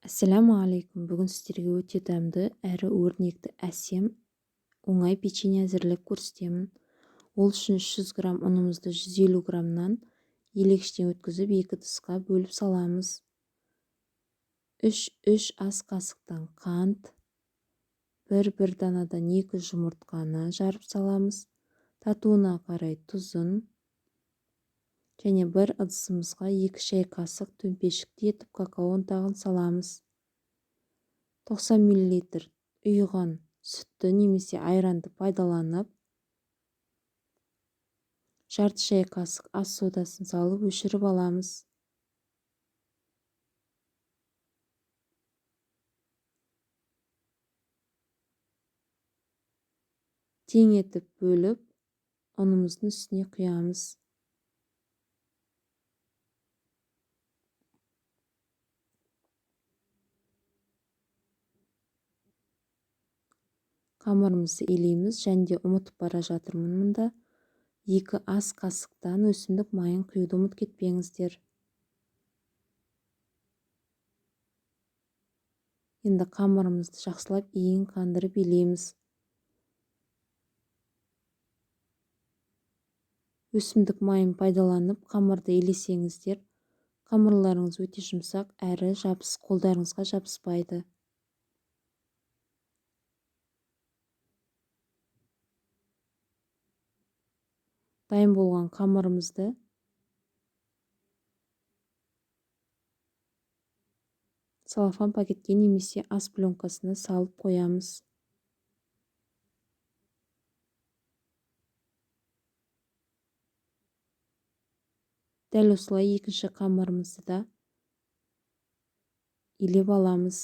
Ассалаумағалейкум! Бүгін сіздерге өте дәмді әрі өрнекті әсем оңай печенье әзірлеп көрсетемін. Ол үшін 300 грамм ұнымызды 150 граммнан елегіштен өткізіп екі ыдысқа бөліп саламыз. 3-3 ас қасықтан қант, 1-1 данадан 2 жұмыртқаны жарып саламыз. Татуына қарай тұзын және бір ыдысымызға 2 шай қасық төмпешікті етіп какао ұнтағын саламыз. 90 мл ұйыған сүтті немесе айранды пайдаланып, жарты шай қасық ас содасын салып өшіріп аламыз. Тең етіп бөліп, ұнымыздың үстіне құямыз. Қамырымызды илейміз және де ұмытып бара жатырмын мұнда. 2 ас қасықтан өсімдік майын құюды ұмытып кетпеңіздер. Енді қамырымызды жақсылап иін қандырып илейміз. Өсімдік майын пайдаланып қамырды илесеңіздер, қамырларыңыз өте жұмсақ әрі қолдарыңызға жабыспайды. Дайын болған қамырымызды целлофан пакетке немесе ас пленкасына салып қоямыз. Дәл осылай екінші қамырымызды да илеп аламыз.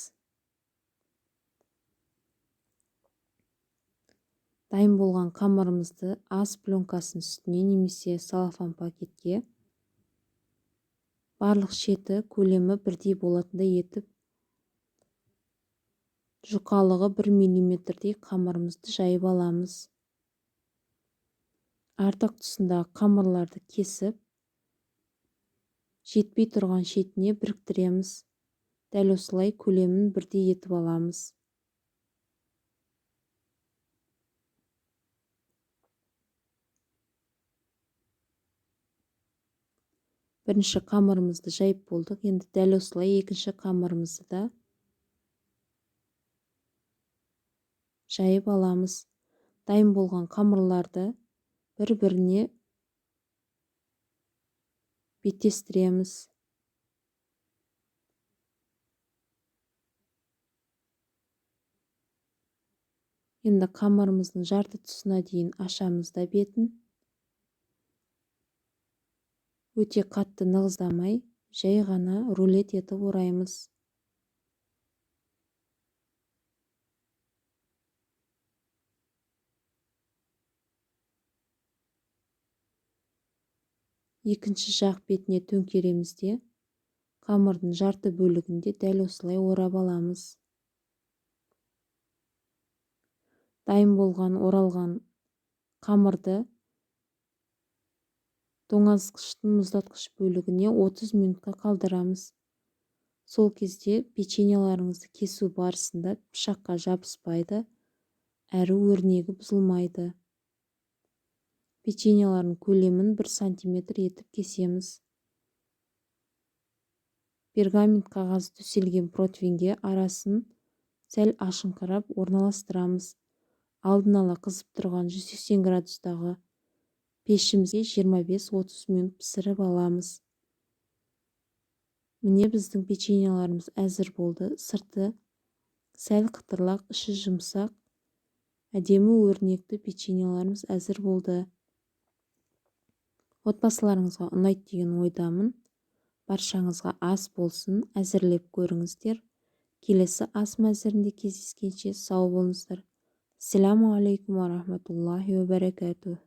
Дайын болған қамырымызды ас пленкасының үстіне немесе целлофан пакетке барлық шеті көлемі бірдей болатындай етіп жұқалығы 1 миллиметрдей қамырымызды жайып аламыз. Артық тұсындағы қамырларды кесіп, жетпей тұрған шетіне біріктіреміз. Дәл осылай көлемін бірдей етіп аламыз. Бірінші қамырымызды жайып болдық. Енді дәл осылай екінші қамырымызды да жайып аламыз. Дайын болған қамырларды бір-біріне беттестіреміз. Енді қамырымыздың жарты тұсына дейін ашамыз да бетін. Өте қатты нығыздамай, жай ғана рулет етіп ораймыз. Екінші жақ бетіне төңкереміз де, қамырдың жарты бөлігінде дәл осылай орап аламыз. Дайын болған оралған қамырды тоңазытқыштың мұздатқыш бөлігіне 30 минутқа қалдырамыз. Сол кезде печеньелеріңізді кесу барысында пышаққа жабыспайды, әрі өрнегі бұзылмайды. Печеньелердің көлемін 1 сантиметр етіп кесеміз. Пергамент қағазы төселген противенге арасын сәл ашыңқырап орналастырамыз. Алдын ала қызып тұрған 180 градустағы пешімізге 25-30 минут пісіріп аламыз. Міне біздің печеньелеріміз әзір болды. Сырты сәл қытырлақ, іші жұмсақ, әдемі өрнекті печеньелеріміз әзір болды. Отбасыларыңызға ұнайды деген ойдамын. Баршаңызға ас болсын, әзірлеп көріңіздер. Келесі ас мәзірінде кездескенше сау болыңыздар. Ассаламу алейкум ва рахматуллахи ва баракатух.